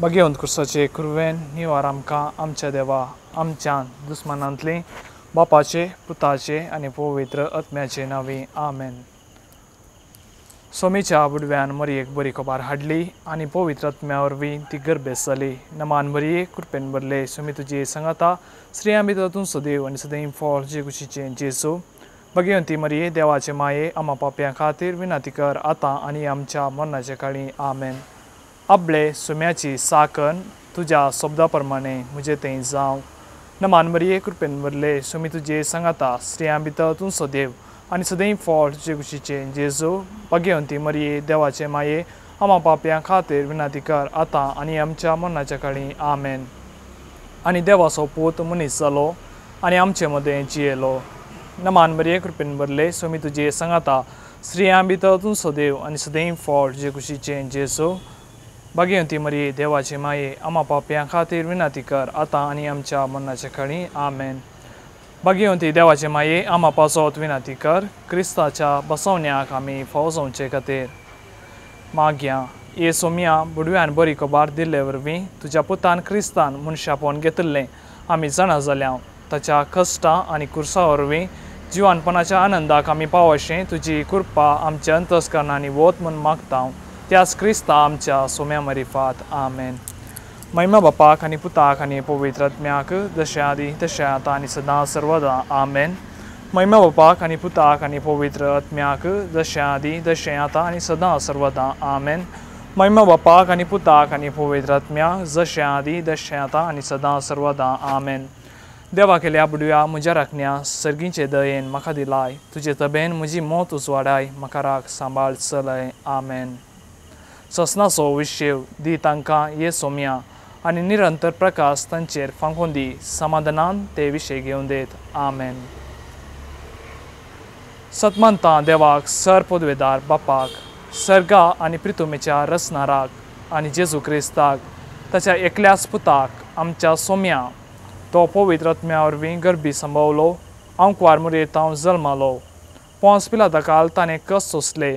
भाग्यवंत कुर्साचे कुरवेन निवार आमकां आमच्या देवा आमच्या दुस्मानांतली बापाचे पुताचे आनी पवित्र आत्म्याचे नांवी आमेन. सोमीच्या बुडव्यान मरयेक बरी खबर हाडली आनी पवित्र आत्म्या वरवीं ती गर्भेस जाली. नमान मरये कृपेन भरले सोमी तुजी सांगाता स्त्रियां भितर तूं सदैव आनी सदैव फळ जे कुशीचें जेजू. भाग्यवंती मरये देवाचे माये आमा पापयां खातीर विनंती कर आतां आनी आमच्या मरणाचे काळी आमेन. आपले सुम्याची साकन तुज्या शब्दा प्रमाणे म्हजे थंय जावं. नमान मरये कृपेन भरले सोमी तुजे सांगाता स्त्रियां भितर तूं सदैव आनी सदैव फळ तुजे कुशीचें जेजू. भाग्यवंती मरये देवाचे माये आमा पापयां खातीर विनंती कर आतां आनी आमच्या मरणाच्या काळी आमेन. आनी देवाचो पूत मनीस जालो आनी आमचे मदें जियेलो. नमान मरये कृपेन भरले सोमी तुजे सांगाता स्त्रियां भितर तूं सदैव आनी सदैव फळ तुजे कुशीचें जेजू. भाग्यवंती मरये देवाचे माये आमा पापयां खातीर विनंती कर आतां आनी आमच्या मरणाच्या काळी आमेन. भाग्यवंती देवाचे माये आमा पासत विनंती कर क्रिस्ताच्या बसवण्याक आमी फावो जावचे खातीर. मागया ये सोम्या बुडव्यान बरी खबर दिल्ले वरवीं तुज्या पुतान क्रिस्तान मनशापण घेतिल्लें आमी जाणा जाल्या. ताच्या कश्टां आनी कुर्सा वरवीं जिवानपणाच्या आनंदाक आमी पावशें तुजी कृपा आमच्या अंतस्करणांनी वत म्हूण मागता त्याच क्रिस्ता आमच्या सोम्या मरिफात आमेन. महिमा बापाक आनी पुताक आनी पवित्र आत्म्याक जशें आदी तशें आतां आनी सदां सर्वदा आमेन. महिमा बापाक आनी पुताक आनी पवित्र आत्म्याक जशें आदी तशें आतां आनी सदां सर्वदा आमेन. महिमा बापाक आनी पुताक आनी पवित्र आत्म्याक जशें आदी तशें आतां आनी सदां सर्वदा आमेन. देवा केल्या बुडव्या म्हज्या राखण्या सर्गीचे दयेन म्हाका दिलाय तुजे तबेन म्हजी मोत उजवाडाय म्हाका राख सांबाळ चलय आमेन. ससनाचो विशेव दी तांकां ये सोम्या आनी निरंतर प्रकाश तांचेर फांकोवन दी समाधानान ते विशय घेवन देत आमेन. सतमानता देवाक सर पदवेदार बापाक सर्गा आनी प्रितुमेच्या रचनाराक आनी जेजू क्रिस्ताक ताच्या एकल्याच पुताक आमच्या सोम्या तो पवित्र आत्म्या वरवीं गर्भी संभवलो आंकवार मुरयेत हांव जल्मालो. पोंस पिलाता ताणें कस सोंसले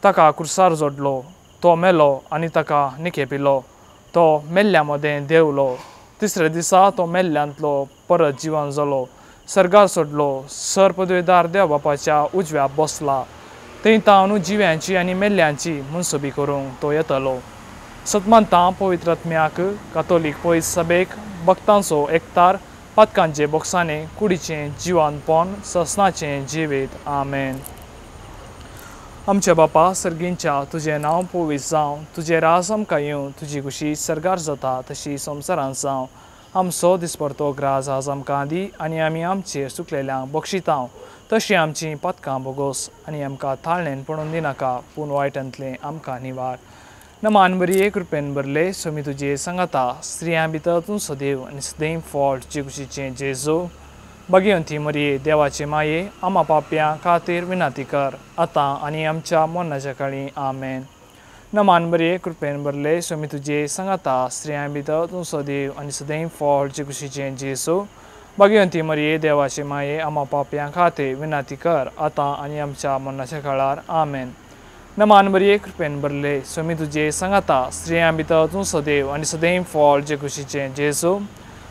ताका कुर्सार जोडलो तो मेलो आनी ताका निखेपिलो. तो मेल्ल्या मदें देंवलो तिसऱ्या दिसा तो मेल्ल्यांतलो परत जिवन जालो सर्गार सोडलो सर पदवेदार देव बापाच्या उजव्या बसला थंय तावन जिव्यांची आनी मेल्ल्यांची मनसुबी करूंक तो येतलो. सतमानता पवित्र आत्म्याक कातोलीक पयस सभेक भक्तांचो एकतार पातकांचे बोक्साने कुडीचें जिवानपण ससनाचें जिवीत आमेन. आमच्या बापा सर्गींच्या तुजें नांव पवित्र जावं तुजें राज आमकां येवं तुजी खुशी सर्गार जाता तशी संवसारांत जावं. आमचो दिसपडतो ग्रास आज आमकां दी आनी आमी आमचेर चुकलेल्यांक बक्षितांव तशीं आमचीं पातकां बोगोस आनी आमकां ताळणेन पडून दिनाका पूण वायटांतलें आमकां निवार. नमान बरये कृपेन भरले सोमी तुजे सांगाता स्त्रियां भितर तूं सदैव आनी सदैव फळ तुजे कुशीचें जेजू. भाग्यवंती मरये देवाचे माये आमा पापयां खातीर विनंती कर आतां आनी आमच्या मरणाच्या काळी आमेन. नमान बरये कृपेन भरले सोमी तुजे सांगाता स्त्रियां भितर तूं सदैव आनी सदैव फळ तुजे कुशीचें जेजू. भाग्यवंती मरये देवाचे माये आमा पापयां खातीर विनंती कर आतां आनी आमच्या मरणाच्या काळार आमेन. नमान बरये कृपेन भरले सोमी तुजे सांगाता स्त्रियां भितर तूं सदैव आनी सदैव फळ तुजे कुशीचें जेजू.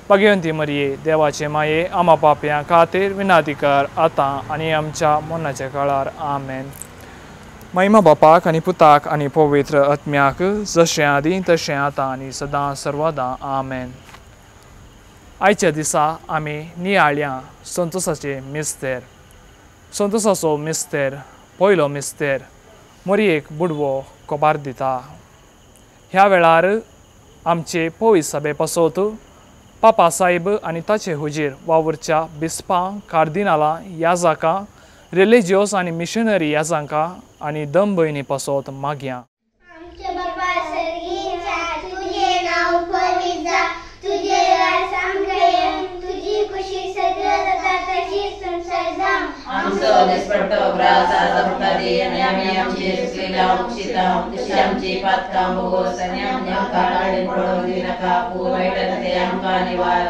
भाग्यवंती मरये देवाचे माये आमा पापयां खातीर विनंती कर आतां आनी आमच्या मरणाच्या काळार आमेन. महिमा बापाक आनी पुताक आनी पवित्र आत्म्याक जशें आदी तशें आतां आनी सदां सर्वदां आमेन. आयच्या दिसा आमी नियाळया संतोसाचे मिस्तेर. संतोसाचो मिस्तेर पयलो मिस्तेर मरयेक बुडवो कोबार दिता. ह्या वेळार आमचे पवित्र सभे पासत पापा साहेब आनी ताचे हुजीर वावुरच्या बिस्पां कार्दिनालां याजाकां रिलिजियोस आनी मिशनरी याजांकां आनी दम भयणी पासत मागया. आमचो दिसपट्टो ग्रास आज आमकां दी आनी आमी आमचे चुकलेल्यांक बक्षितांव तशी आमची पातकां बोगोस आनी आमकां ताळणेन पडोवंक दिनाका पूण वायटांतलें आमकां निवार.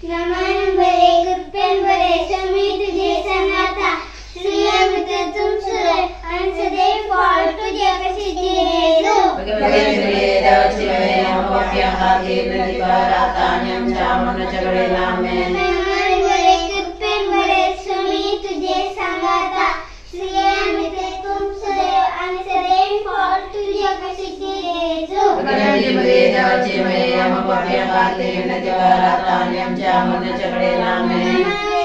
नमन बरे कृपेन बरे स्वामी तुझे सांगाता स्त्रियां भितर तूं सुरे आनी सदैव फळ तुजे कशी जेजू. देवाची माये आमकां पाप्यां खातीर विनंती कर आतां आनी आमच्या मरणाच्या वेळेला. आमेन. बरे कृपेन बरे स्वामी तुझे सांगाता, स्त्रियां भितर तूं सदैव आनी सदैव फळ तुझ्या कुशीचे जेजू. भगवती मरिये देवाची माये, आम्हा पाप्यां खातीर विनंती कर आतां आनी आमच्या मरणाच्या वेळेला. आमेन.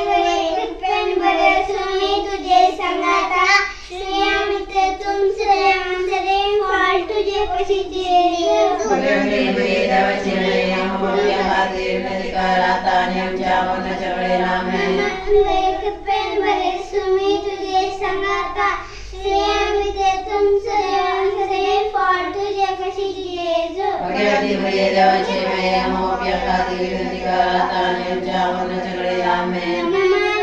बरे कृपेन बरे स्वामी तुझे सांगाता, स्त्रियां भितर तूं सदैव आनी सदैव फळ तुझ्या कुशीचे जेजू. भगवती मरिये देवाची माये, आम्हा पाप्यां खातीर विनंती कर आतां आनी आमच्या मरणाच्या वेळेला. आमेन. बरे कृपेन बरे स्वामी तुझे सांगाता, स्त्रियां भितर तूं सदैव आनी सदैव फळ तुझ्या कुशीचे जेजू. भगवती मरिये देवाची माये, आम्हा पाप्यां खातीर विनंती कर आतां आनी आमच्या मरणाच्या वेळेला. आमेन.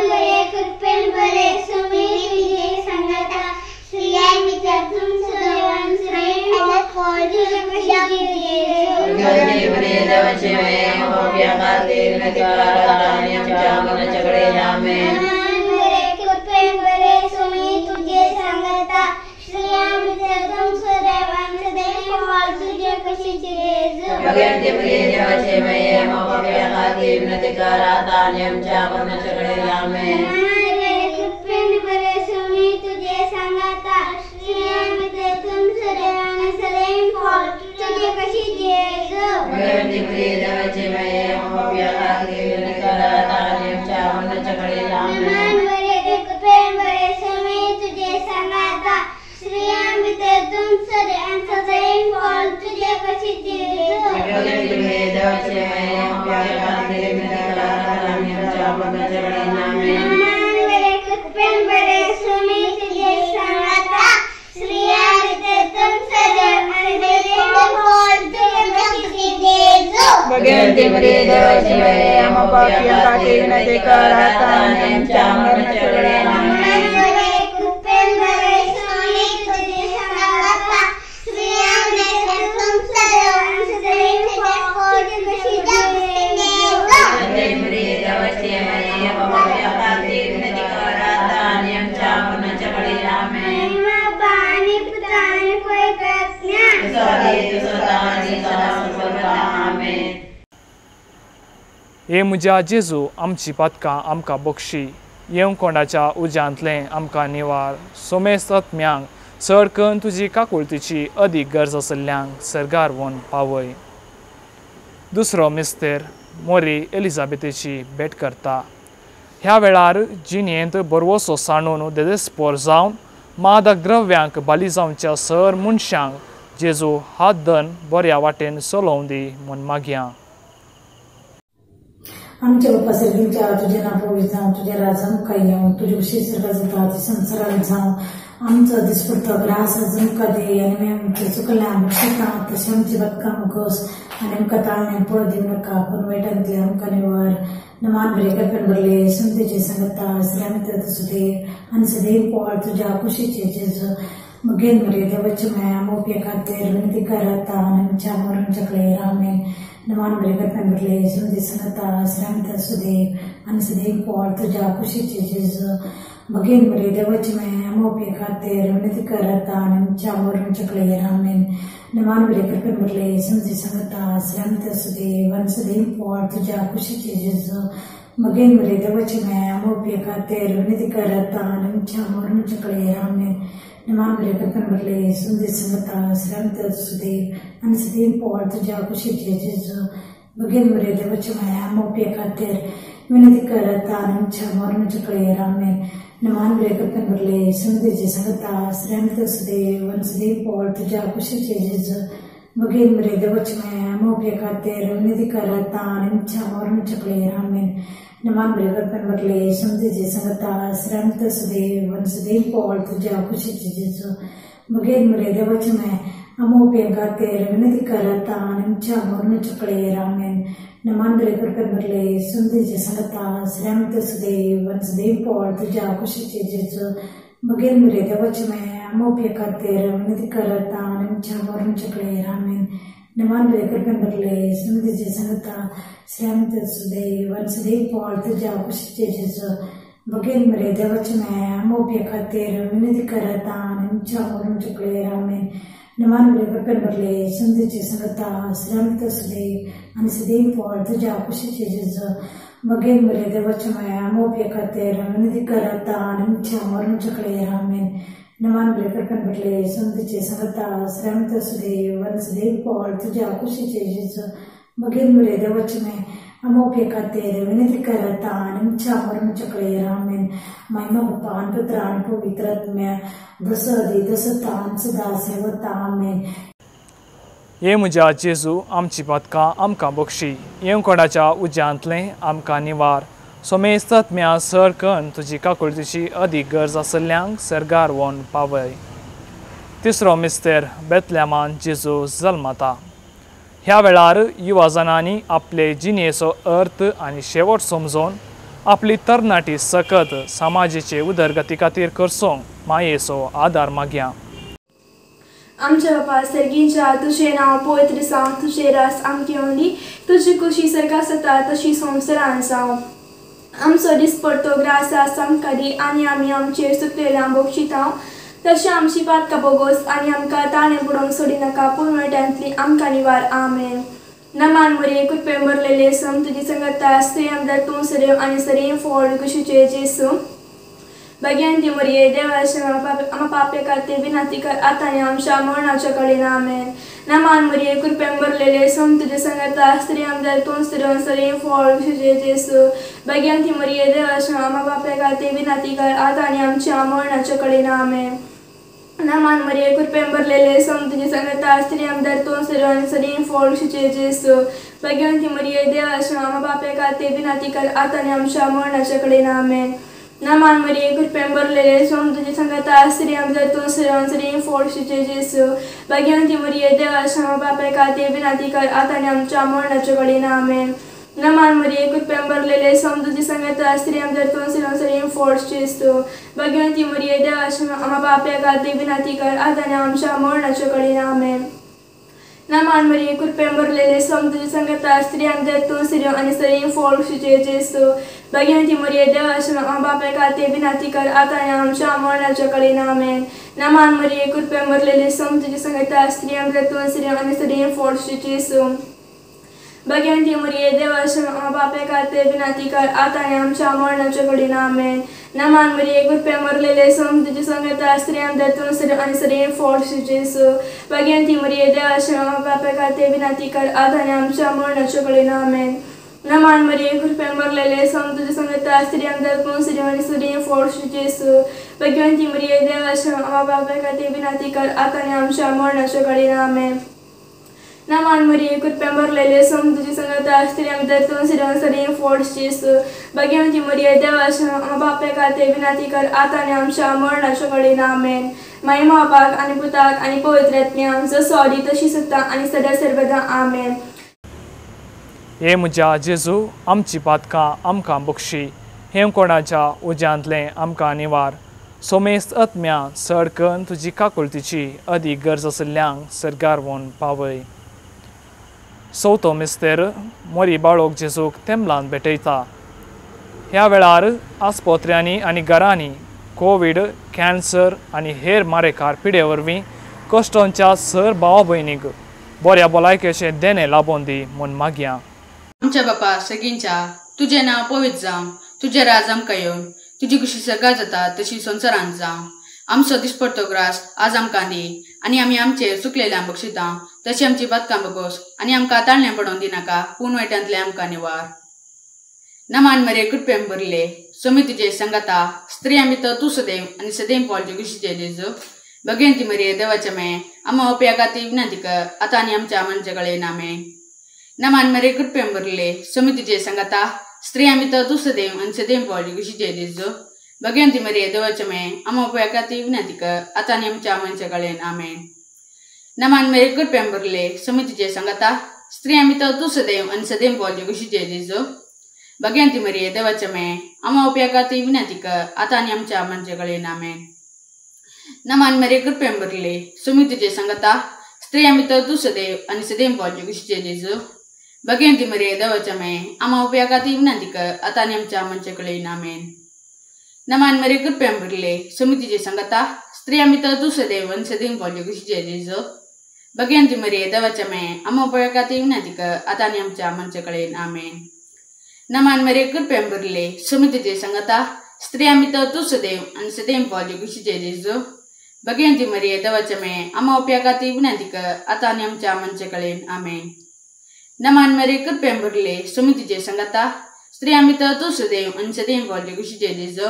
बरे कृपेन बरे स्वामी तुझे सांगाता, स्त्रियां भितर तूं सदैव आनी सदैव फळ तुझ्या कुशीचे जेजू. भगवती मरिये देवाची माये, आम्हा पाप्यां खातीर विनंती कर आतां आनी आमच्या मरणाच्या वेळेला. आमेन. बरे कृपेन बरे स्वामी तुझे सांगाता, स्त्रियां भितर तूं सदैव आनी सदैव फळ तुझ्या कुशीचे जेजू. भगवती मरिये देवाची माये, आम्हा पाप्यां खातीर विनंती कर आतां आनी आमच्या मरणाच्या वेळेला. आमेन. बरे कृपेन बरे स्वामी तुझे सांगाता, स्त्रियां भितर तूं सदैव आनी सदैव फळ तुझ्या कुशीचे जेजू. भगवती मरिये देवाची माये, आम्हा पाप्यां खातीर विनंती कर आतां आनी आमच्या मरणाच्या वेळेला. आमेन. बरे कृपेन बरे स्वामी तुझे सांगाता, स्त्रियां भितर तूं सदैव आनी सदैव फळ तुझ्या कुशीचे जेजू. भगवती मरिये देवाची माये, आम्हा पाप्यां खातीर विनंती कर आतां आनी आमच्या मरणाच्या वेळेला. आमेन. बरे कृपेन बरे स्वामी तुझे सांगाता, स्त्रियां भितर तूं सदैव आनी सदैव फळ तुझ्या कुशीचे जेजू. भगवती मरिये देवाची माये, आम्हा पाप्यां खातीर विनंती कर आतां आनी आमच्या मरणाच्या वेळेला. आमेन. बरे कृपेन बरे स्वामी तुझे सांगाता, स्त्रियां भितर तूं सदैव आनी सदैव फळ तुझ्या कुशीचे जेजू. भगवती मरिये देवाची माये, आम्हा पाप्यां खातीर विनंती कर आतां आनी आमच्या मरणाच्या वेळेला. आमेन. बापा आनी पुता आनी पवित्र आत्म्या. जसो आदी तसो आतां आनी सदां सर्वदा. आमेन. हे म्हज्या जेजू, आमची पातकां आमकां बक्षी, येवं कोंडाच्या उज्यांतलें आमकां निवार, सोमेस्त आत्म्यांक चड करून तुजी काकुळतीची अदीक गरज आशिल्ल्यांक सर्गार व्हरून पावय. दुसरो मिस्तेर मोरी एलिजाबेथेची भेट करता. ह्या वेळार जिणेंत बरवसो सांडून देदेस्पोर जावन मादक द्रव्यांक बाली जावच्या सर मनशांक जेजू हात धन बऱ्या वाटेन चलोवं दी म्हूण मागया. आमच्या बाप्पा सर्गींच्या, तुझे नाव पवित्र जावं, तुझ्या राज आमकां येवं, तुजी उशी स्वर्गात जाता ती संवसारात जावं. आमचो दिसपडतो ग्रास आमकां दी आनी आमी आमचे चुकल्यां बक्षिता तशें आमची बातकां मुखोस आनी आमकां ताळणें पळ दिवं नाका, पूण वायटांतलें आमकां निवार. नमान बरे कृपेन भरले संतेचे सांगता, स्त्रियां भितर तूं सदैव आनी सदैव फळ तुज्या कुशीचे जेजू. मगेन मरिये देवाची माया, आमच्या खातीर विनंती कर आतां आनी आमच्या मरणाच्या वेळेर. आमेन. नमान बरे कृपेन भरले संते सांगता, स्त्रियां भितर सदैव आनी सदैव फळ तुझ्या कुशीचे जेजू. भगेन मरिये देवाची माया, आमच्या खातीर विनंती कर आतां आनी आमच्या मरणाच्या वेळेर. आमेन. नमान बरे कृपेन भरले संते सांगता, स्त्रियां भितर सदैव आनी सदैव फळ तुझ्या कुशीचे जेजू. भगेन मरिये देवाची माया, आमच्या खातीर विनंती कर आतां आनी आमच्या मरणाच्या वेळेर. आमेन. नमान बरे कृपेन भरले संते सांगता, स्त्रियां भितर सदैव आनी सदैव फळ तुझ्या कुशीचे जेजू. भगेन मरिये देवाची माया, आमच्या खातीर विनंती कर आतां आनी आमच्या मरणाच्या वेळेर. आमेन. नमान बरे कृपेन भरले संतेचे सांगता, स्त्रियां भितर सदैव आनी सदैव फळ तुझ्या कुशीचे जेजू. भगेन मरिये देवाची माया, आमच्या खातीर विनंती कर आतां आनी आमच्या मरणाच्या वेळेर. आमेन. नमान बरे कृपेन भरले संतेचे सांगता, स्त्रियां भितर सदैव आनी सदैव फळ तुझ्या कुशीचे जेजू. भगेन मरिये देवाची माया, आमच्या खातीर विनंती कर आतां आनी आमच्या मरणाच्या वेळेर. आमेन. नमान बरे कृपेन भरले संतेचे सांगता, स्त्रियां भितर सदैव आनी सदैव फळ तुझ्या कुशीचे जेजू. भगेन मरिये देवाची माया, आमच्या खातीर विनंती कर आतां आनी आमच्या मरणाच्या वेळेर. आमेन. नमान बरे कृपेन भरले संतेचे सांगता, स्त्रियां भितर सदैव आनी सदैव फळ तुझ्या कुशीचे जेजू. भगेन मरिये देवाची माया, आमच्या खातीर विनंती कर आतां आनी आमच्या मरणाच्या वेळेर. आमेन. नमान मरिये कृपेन भरले संतीचे संगता श्रीमंत सदैव आणि सदैव फळ तुझ्या कुशीचे जेजू मगेन मरिये देवाच्या माया आमोपया खातीर विनंती कर आता आणि आमच्या मरणाच्या वेळेर आमेन। नमान मरिये कृपेन भरले संतीचे संगता श्रीमंत सदैव आणि सदैव फळ तुझ्या कुशीचे जेजू मगेन मरिये देवाच्या माया आमोपया खातीर विनंती कर आता आणि आमच्या मरणाच्या वेळेर आमेन। महिमा बापा आणि पुत्र आणि पवित्र आत्म्या जसं आदी तसं तान सदा सर्वता आमेन। हे म्हज्या जेजू आमची पातकां आमकां बक्षी येवकोणाच्या उज्यांतलें आमकां निवार सोमेस्त आत्म्या सर कन्न तुजी काकुळतीची अदीक गरज आसल्ल्यांक सर्गार वोन पावय। तिसरो मिस्तेर बेतल्यामान जेजू जल्मता। ह्या वेळार युवा जणांनी आपले जिणेचो अर्थ आनी शेवट समजून आपली तरणाटी सकत समाजाचे उदरगती खातीर करचो मायेचो आदार मागया। आमच्या बापा सर्गीच्या तुझे नांव पवित्र जावं, तुझे रास आमकां येवंदी, तुजी कुशी सर्गात जाता तशी संवसारांत जावं। आमचो दिसपडतो ग्रास आमकां दी आनी आमी आमचेर चुकलेल्यांक बक्षितांव तशें आमची पातकां बोगोस आनी आमकां ताणें बुडोवंक सोडिनाका पूण वायटांतली आमकां निवार आमेन। नमान मरिये कृपेन भरलेले सम तुजी संगता स्त्री आमदार तूं सदैव आनी सदैव फळ कुशीचे जेजू भाग्यांती मरिये देवाच्या आमा पापे खातीर विनंती कर आतां आनी आमच्या मरणाच्या कडेन आमेन। नमान मरिये कृपेन भरलेले सम तुजे संगता स्त्री आमदार तूं सदैव आनी सदैव फळ कुशीचे जेजू भाग्यांती मरिये देवाच्या आमा पापे खातीर विनंती कर आतां आनी आमच्या मरणाच्या कडेन आमेन। नमान मरिये कृपेन भरलेले सम तुजे संगता स्त्री आमदार तूं सदैव आनी सदैव फळ कुशीचे जेजू भाग्यांती मरिये देवाच्या आमा पापे खातीर विनंती कर आतां आनी आमच्या मरणाच्या कडेन आमेन। नमान मरिये कृपेन भरलेले सम तुजे संगता स्त्री आमदार तूं सदैव आनी सदैव फळ कुशीचे जेजू भाग्यांती मरिये देवाच्या आमा पापे खातीर विनंती कर आतां आनी आमच्या मरणाच्या कडेन आमेन। नमान मरिये कृपेन भरलेले सम तुजे संगता स्त्री आमदार तूं सदैव आनी सदैव फळ कुशीचे जेजू भाग्यांती मरिये देवाच्या आमा पापे खातीर विनंती कर आतां आनी आमच्या मरणाच्या कडेन आमेन। नमान मरिये कृपेन भरलेले सम तुजे संगता स्त्री आमदार तूं सदैव आनी सदैव फळ कुशीचे जेजू भाग्यांती मरिये देवाच्या आमा बापा खातीर विनंती कर आतां आनी आमच्या मरणाच्या कडेन आमेन। नमान मरिये कृपेन भरलेले सम तुजे संगता स्त्री आमदार तूं सदैव आनी सदैव फळ कुशीचे जेजू भाग्यांती मरिये देवाच्या आमा बापा खातीर विनंती कर आतां आनी आमच्या मरणाच्या कडेन आमेन। नमान मरिये कृपेन भरलेले सम तुजे संगता स्त्री आमदार तूं सदैव आनी सदैव फळ कुशीचे जेजू भाग्यांती मरिये देवाच्या आमा बापा खातीर विनंती कर आतां आनी आमच्या मरणाच्या कडेन आमेन। नमान मरिये कृपेन भरलेले सम तुजे संगता स्त्री आमदार तूं सदैव आनी सदैव फळ कुशीचे जेजू भाग्यांती मरिये देवाच्या आमा बापा खातीर विनंती कर आतां आनी आमच्या मरणाच्या कडेन आमेन। नमान मरिये कृपेन भरलेले सम तुजे संगता स्त्री आमदार तूं सदैव आनी सदैव फळ कुशीचे जेजू भाग्यांती मरिये देवाच्या आमा बापा खातीर विनंती कर आतां आनी आमच्या मरणाच्या कडेन आमेन। महिमा बापाक आनी पुताक आनी पवित्र आत्म्याक जसो आदी तशी सत्ता आनी सदा सर्वदा आमेन। हे म्हज्या जेजू आमची पातकां आमकां बक्षी हेमकोणाच्या उज्यांतलें आमकां निवार सोमेस्त आत्म्या चड कन्न तुजी काकुळतीची अदीक गरज आसल्ल्यांक सर्गार वोन पावय। चवथो मिस्तेर मोरी बाळोक जेजूक तेंबलान भेटयता। ह्या वेळार आस्पत्र्यांनी आनी घरांनी कोवीड कॅन्सर आनी हेर मारेकार पिडे वरवीं कश्टांच्या सर भावा भयणीक बऱ्या भलायकेचें देणें लाबोवन दी म्हूण मागया। आमच्या बापा सगींच्या तुजें नांव पवित्र जावं, तुजें राज आमकां येवं, तुजी कुशी सर्गात जाता तशी संवसारांत जावं। आमचो दिसपडतो ग्रास आज आमकां दी आनी आमी आमचेर चुकलेल्यांक बक्षितां तशी आमची पातकां बगोस आनी आमकां ताळणें पडोवन दिनाका पूण वायटांतलें आमकां निवार। नमान मरिये कृपेन भरले स्वामी तुजे संगता स्त्रियां भितर तूं सदैव आनी सदैव फळ कुशीचे जेजू भगवंती मरिये देवाच्या माये आमा ओपया खातीर विनंती कर आतां आनी आमच्या मरणाच्या कडेन आमेन। नमान मरिये कृपेन भरले स्वामी तुजे संगता स्त्रियां भितर तूं सदैव आनी सदैव फळ कुशीचे जेजू भगवंती मरिये देवाच्या माये आमा ओपया खातीर विनंती कर आतां आनी आमच्या मरणाच्या कडेन आमेन। नमान मरिये कृपेन भरले स्वामी तुजे संगता स्त्रियां भितर तूं सदैव आनी सदैव फळ कुशीचे जेजू भगवंती मरिये देवाच्या माये आमा ओपया खातीर विनंती कर आतां आनी आमच्या मरणाच्या कडेन आमेन। नमान मरिये कृपेन भरले स्वामी तुजे संगता स्त्रियां भितर तूं सदैव आनी सदैव फळ कुशीचे जेजू भगवंती मरिये देवाच्या माये आमा ओपया खातीर विनंती कर आतां आनी आमच्या मरणाच्या कडेन आमेन। नमान मरिये कृपेन भरले स्वामी तुजे संगता स्त्रियां भितर तूं सदैव आनी सदैव फळ कुशीचे जेजू भगवंती मरिये देवाच्या माये आम्हा पळकाती विनंती कर आता आनी आमच्या मनच्या कडेन आमेन. नमान मरिये कृपेन भरले स्वामी तुजे संगता स्त्रियां भितर तूं सदैव आनी सदैव फळ कुशीचे जेजू. भगवंती मरिये देवाच्या माये आम्हा उपयोगाती विनंती कर आता आनी आमच्या मनच्या कडेन आमेन. नमान मरिये कृपेन भरले स्वामी तुजे संगता स्त्रियां भितर तूं सदैव आनी सदैव फळ कुशीचे जेजू.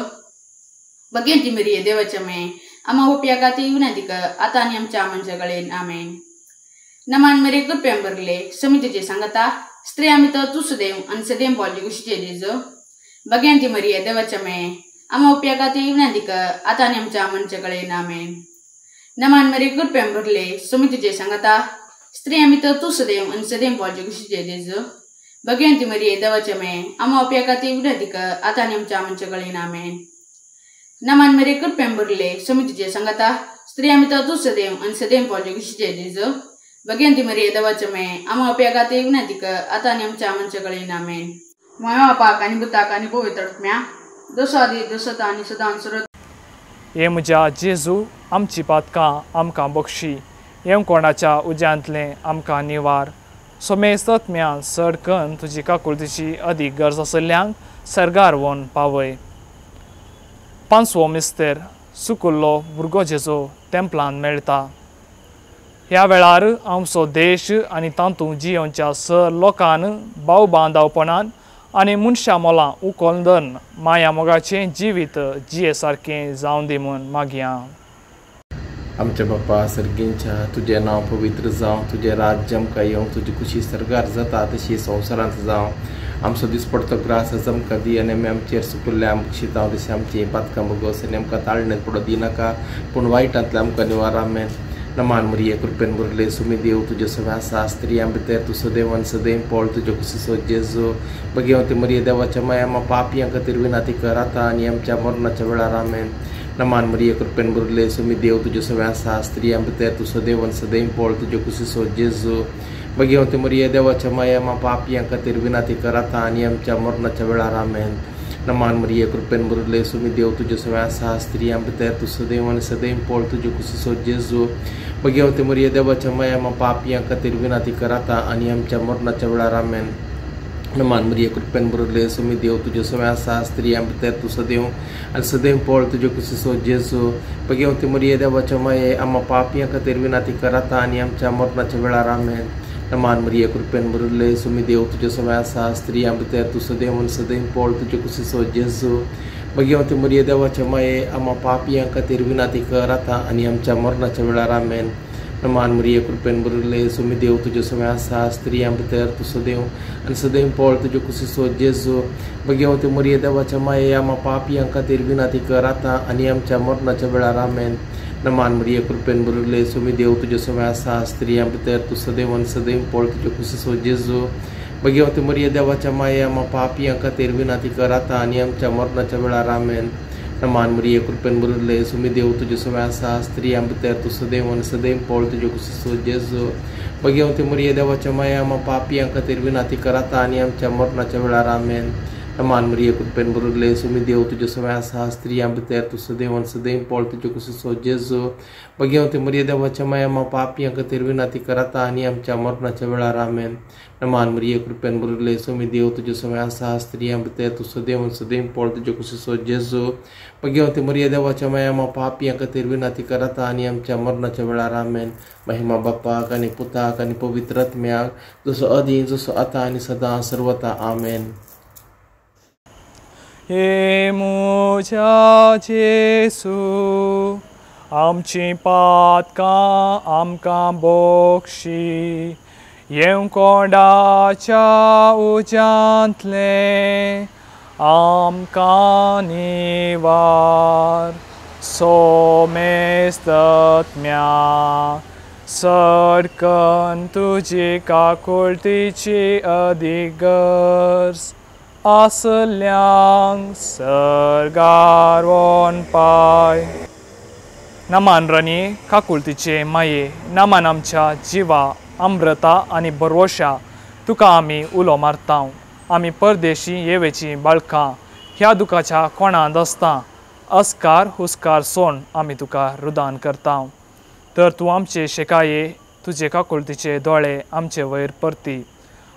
भगवंती मरिये देवाच्या माये आम्हा उपयोगाती विनंती कर आता आनी आमच्या मनच्या कडेन आमेन. नमान मरिये कृपेन भरले स्वामी तुजे संगता स्त्रियां भितर तूं सदैव आनी सदैव फळ कुशीचे जेजू. भगवंती मरिये देवाच्या माये आम्हा उपयोगाती विनंती कर आता आनी आमच्या मनच्या कडेन आमेन. नमान मरिये कृपेन भरले स्वामी तुजे संगता स्त्रियां भितर तूं सदैव आनी सदैव फळ कुशीचे जेजू. भगवंती मरिये देवाच्या माये आम्हा उपयोगाती विनंती कर आता आनी आमच्या मनच्या कडेन आमेन. नमान मरिये कृपेन भरले स्वामी तुजे संगता स्त्रियां भितर तूं सदैव आनी सदैव फळ कुशीचे जेजू. भगवंती मरिये देवाच्या माये आम्हा उपयोगाती विनंती कर आता आनी आमच्या मनच्या कडेन आमेन. माया बापाक आनी पुताक आनी पवित्र आत्म्या जसो आदी तसो आतां आनी सदां सर्व. हे म्हज्या जेजू आमची पातकां आमकां बक्षी येवकोणाच्या उज्यांतलें आमकां निवार सोमेस्त आत्म्यान चड कन्न तुजी काकुळतीची अदीक गरज आशिल्ल्यांक सर्गार व्हरून पावय. पांचवो मिस्तेर सुकुल्लो भुरगो जेजू तेंपलान मेळटा. ह्या वेळार आमचो देश आनी तातूंत जियोवच्या सर लोकान भाव बांदावपणान आनी मनशां मोलां उखल धरून माया मोगाचें जिवीत जिये सारकें जावं दी म्हूण मागया. आमच्या बापा सर्गींच्या तुजें नांव पवित्र जावं, तुजें राज्य आमकां येवं, तुजी खुशी सर्गार जाता तशी संवसारांत जावं. आमचो दिसपडतो ग्रास आज आमकां दी आनी आमी आमचेर सुकुल्ले आमकां शितांव तशी आमची पातकां भोगोस आनी आमकां ताळणेंत पडो दिनाका पूण वायटांतलें आमकां निवार आमेन. नमान मरिये कृपेन भरले स्वामी देव तुजे सवे आसा स्त्रियां भितर तूं सदैव आनी सदैव फळ तुजे कुशीचो जेजू. भगवंती मरिये देवाच्या माया आम्हा पापयां खातीर विनंती कर आतां आनी आमच्या मरणाच्या वेळार आमेन. नमान मरिये कृपेन भरले स्वामी देव तुजे सवे आसा स्त्रियां भितर तूं सदैव आनी सदैव फळ तुजे कुशीचो जेजू. भगवंती मरिये देवाच्या माया आम्हा पापयां खातीर विनंती कर आतां आनी आमच्या मरणाच्या वेळार आमेन. नमान मरिये कृपेन भरले स्वामी देव तुजे सवे आसा स्त्रियां भितर तूं सदैव आनी सदैव फळ तुजे कुशीचो जेजू. भगवंती मरिये देवाच्या माया आम्हा पापयां खातीर विनंती कर आतां आनी आमच्या मरणाच्या वेळार आमेन. नमान मरिये कृपेन भरले स्वामी देव तुजे सवे आसा स्त्रियां भितर तूं सदैव आनी सदैव फळ तुजे कुशीचो जेजू. भगवंती मरिये देवाच्या माये आम्हा पापयां खातीर विनंती कर आतां आनी आमच्या मरणाच्या वेळार आमेन. नमान मरिये कृपेन भरले स्वामी देव तुजे सवे आसा स्त्रियां भितर तूं सदैव आनी सदैव फळ तुजे कुशीचो जेजू. भगवंती मरिये देवाच्या माये आम्हा पापयां खातीर विनंती कर आतां आनी आमच्या मरणाच्या वेळार आमेन. नमान मरिये कृपेन भरले स्वामी देव तुजे सवे आसा स्त्रियां भितर तूं सदैव आनी सदैव फळ तुजे कुशीचो जेजू. भगवंती मरिये देवाच्या माये आम्हा पापयां खातीर विनंती कर आतां आनी आमच्या मरणाच्या वेळार आमेन. नमान मरिये कृपेन भरले स्वामी देव तुजे सवे आसा स्त्रियां भितर तूं सदैव आनी सदैव फळ तुजे कुशीचो जेजू. भगवंती मरिये देवाच्या माये आम्हा पापयां खातीर विनंती कर आतां आनी आमच्या मरणाच्या वेळार आमेन. नमान मरिये कृपेन भरले स्वामी देव तुजे सवे आसा स्त्रियां भितर तूं सदैव आनी सदैव फळ तुजे कुशीचो जेजू. भगवंती मरिये देवाच्या माये आम्हा पापयां खातीर विनंती कर आतां आनी आमच्या मरणाच्या वेळार आमेन. नमान मरिये कृपेन भरले स्वामी देव तुजे सवे आसा स्त्रियां भितर तूं सदैव आनी सदैव फळ तुजे कुशीचो जेजू. भगवंती मरिये देवाच्या माये आम्हा पापयां खातीर विनंती कर आतां आनी आमच्या मरणाच्या वेळार आमेन. नमान मरिये कृपेन भरले स्वामी देव तुजे सवे आसा स्त्रियां भितर तूं सदैव आनी सदैव फळ तुजे कुशीचो जेजू. भगवंती मरिये देवाच्या माये आम्हा पापयां खातीर विनंती कर आतां आनी आमच्या मरणाच्या वेळार आमेन. महिमा बापाक आनी पुताक आनी पवित्र आत्म्याक जसो आदीं जसो आतां आनी सदां सर्वता आमेन. हे म्हज्या जेजू आमची पातकां आमकां बक्षी येवकोंडाच्या उज्यांतलें आमकां निवार सोमेस्त आत्म्या चड तुजी काकुळतीची अदीक गरज आसल्यांक सर्गार व्हरून पाय. नमान रनी काकुळतीचे माये नमान आमच्या जिवा अमृता आनी बरवशा तुका आमी उलो मारता. आमी परदेशी येवेची बाळकां ह्या दुखाच्या कोणांत आसता अस्कार हुस्कार सोण आमी तुका रुदान करता. तर तूं आमचे शेकाये तुजे काकुळतीचे दोळे आमचे वयर परती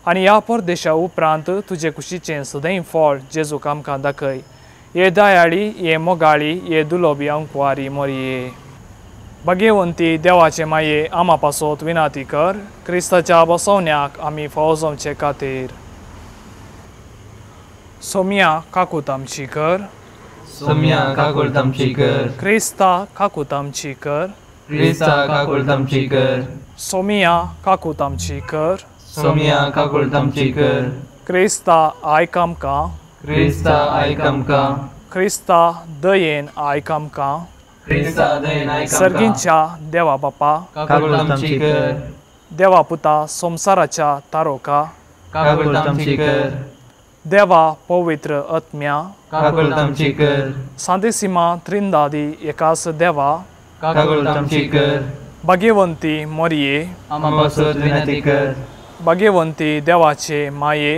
आनी ह्या परदेशा उपरांत तुजे कुशीचें सदैव फळ जेजूक आमकां दाखय. ये दयाळी, ये मोगाळी, ये दुलोबी अंकवारी मोरये. भाग्यवंती देवाचे माये आमा पासत विनाती कर क्रिस्ताच्या बसवण्याक आमी फावो जावचे खातीर. सोम्या काकूत आमची कर. सोम्या काकूत आमची कर. क्रिस्ता काकूत आमची कर. क्रिस्ता काकूत आमची कर. सोमिया काकूत आमची कर. सोमिया काकूत आमची कर. क्रिस्ता आयक आमकां. क्रिस्ता आयक आमकां. क्रिस्ता दयेन आयक आमकां. क्रिस्ता दयेन आयक आमकां. सर्गींच्या देवा बापा काकूत आमची कर. देवा पुता संवसाराच्या तारोका काकूत आमची कर. देवा पवित्र आत्म्या काकूत आमची कर. सांतेसिमा त्रिंदादी एकास देवा काकूत आमची कर. भाग्यवंती मोरये आमा पासत विनंती कर. भाग्यवंती देवाचे माये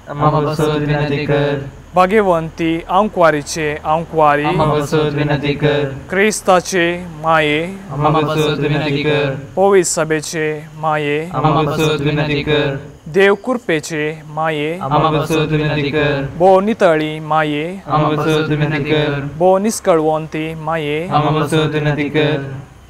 आमा पासत विनंती कर. भाग्यवंती आंकवारीचे आंकवारी आमा पासत विनंती कर. क्रिस्ताचे माये आमा पासत विनंती कर. पवित्र सभेचे माये आमा पासत विनंती कर. देव कृपेचे माये आमा पासत विनंती कर. भोव नितळी माये आमा पासत विनंती कर. भोव निस्कळवंती माये आमा पासत विनंती कर.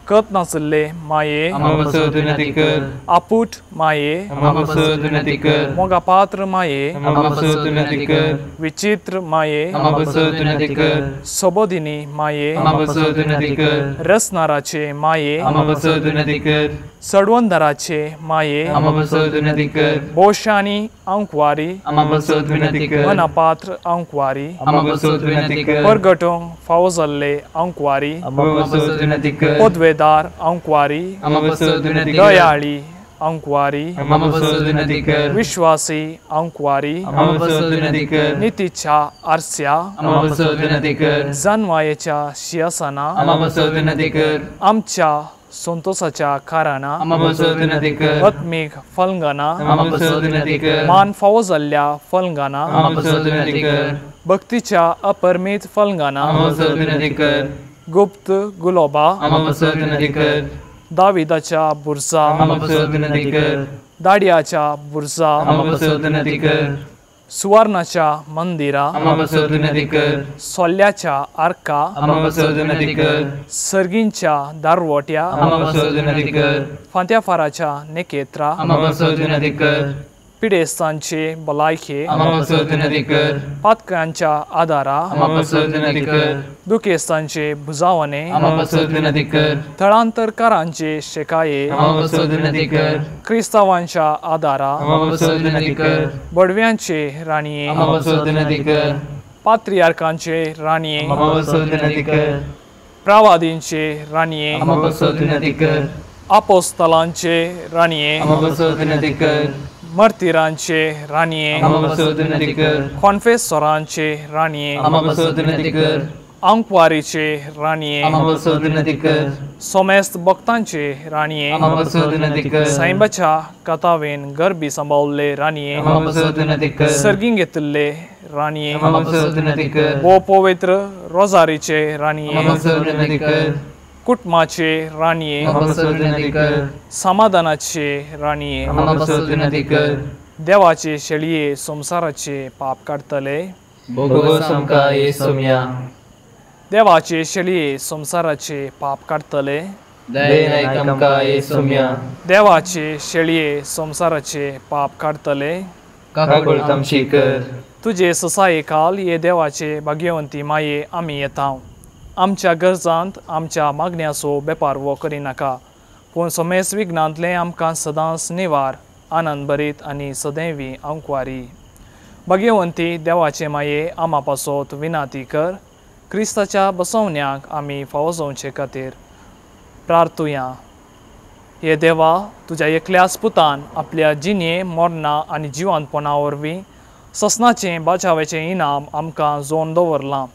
कत नासले माये आमा पासत विनंती कर. आपूट माये आमा पासत विनंती कर. मोगापात्र माये आमा पासत विनंती कर. विचित्र माये आमा पासत विनंती कर. सबोधिनी माये आमा पासत विनंती कर. रसनाराचे माये आमा पासत विनंती कर. सडवंदराचे माये आमा पासत विनंती कर. बोशानी आंकवारी आमा पासत विनंती कर. मनापात्र आंकवारी आमा पासत विनंती कर. परगटूंक फावो जाल्ले आंकवारी आमा पासत विनंती कर. पदवेदार आंकवारी आमा पासत विनंती कर. दयाळी आंकवारी आमा पासत विनंती कर. विश्वासी आंकवारी आमा पासत विनंती कर. नितीच्या आरस्या आमा पासत विनंती कर. जानवायेच्या शियासना आमा पासत विनंती कर. आमच्या संतोषाच्या कारणां आमा पासत विनंती कर. आत्मीक फलंगाना आमा पासत विनंती कर. मान फावो जाल्ल्या फलंगाना आमा पासत विनंती कर. भक्तीच्या अपरमीत फलंगाना आमा पासत विनंती कर. गुप्त गुलोबा आमा पासत विनंती कर. दाविदाच्या बुरजा आमा पासत विनंती कर. दाडियाच्या बुरजा आमा पासत विनंती कर. सुवर्णाच्या मंदिरा आमा पासत विनंती कर. सोल्याच्या आर्का आमा पासत विनंती कर. सर्गींच्या दारवट्या आमा पासत विनंती कर. फांत्याफाराच्या नेकेत्रा आमा पासत विनंती कर. पिडेस्तांचे भलायके आमा पासत विनंती कर. पातकांच्या आदारा आमा पासत विनंती कर. दुखेस्तांचे भुजावणे आमा पासत विनंती कर. थळांतरकारांचे शेकाये आमा पासत विनंती कर. क्रिस्तावांच्या आदारा आमा पासत विनंती कर. बडव्यांचे राणये आमा पासत विनंती कर. पात्रियार्कांचे राणये आमा पासत विनंती कर. प्रावादींचे राणये आमा पासत विनंती कर. आपोस्तलांचे राणये आमा पासत विनंती कर. मर्तिरांचे राणये आमा पासत विनंती कर. कॉन्फेसोरांचे राणये आमा पासत विनंती कर. आंकवारीचे राणये आमा पासत विनंती कर. सोमेस्त भक्तांचे राणये आमा पासत विनंती कर. साईबाच्या कथावेन गरबी सांबावल्ले राणये आमा पासत विनंती कर. सर्गीं घेतिल्ले राणये आमा पासत विनंती कर. भोव पवित्र रोजारीचे राणये आमा पासत विनंती कर. कुटुंबाचे राणये आमा पासत विनंती कर. समाधानाचे राणये आमा पासत विनंती कर. देवाचे शेळये संवसाराचे पाप काडटले भोगोस आमकां ये सोम्या. देवाचे शेळये संवसाराचे पाप काडटले दयेन आयक आमकां ये सोम्या. देवाचे शेळये संवसाराचे पाप काडटले काकूत आमची कर. तुजे ससाये काल ये देवाचे भाग्यवंती माये आमी येता. आमच्या गरजांत आमच्या मागण्याचो बेपारवो करिनाका पूण समेस विघ्नांतलें आमकां सदांच निवार आनंद भरीत आनी सदैवी आंकवारी. भाग्यवंती देवाचे माये आमा पासत विनाती कर क्रिस्ताच्या बसवण्याक आमी फावो जावचे खातीर प्रार्थुया. हे देवा, तुज्या एकल्याच पुतान आपल्या जिणे मरणां आनी जिवंतपणा वरवीं ससनाचें बाचावेचें इनाम आमकां जोन दवरलां.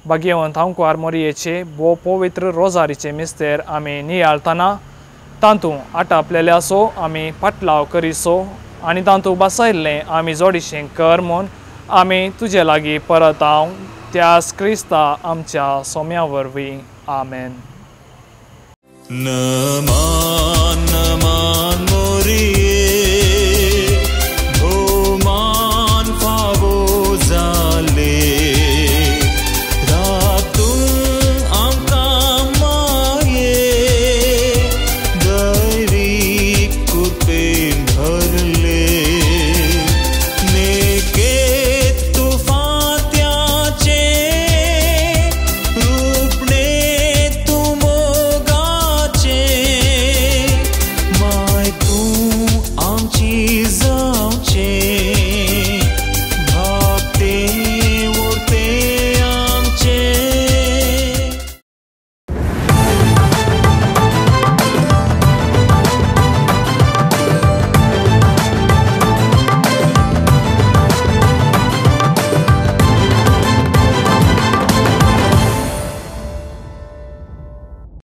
भाग्यवंत आंकवार मोरयेचे भोव पवित्र रोजारीचे मिस्तेर आमी नियाळतना तातूंत आटापलेले आसो आमी पाटलाव करिसो आनी तातूंत बसयल्लें आमी जोडिशें कर म्हूण आमी तुजे लागीं परत हांव त्यास क्रिस्ता आमच्या सोम्या वरवीं. आमेन. नमान नमान मोरिये भोवमान फावो जाले रातूं आमकां माये दैवी कृपेन भरले।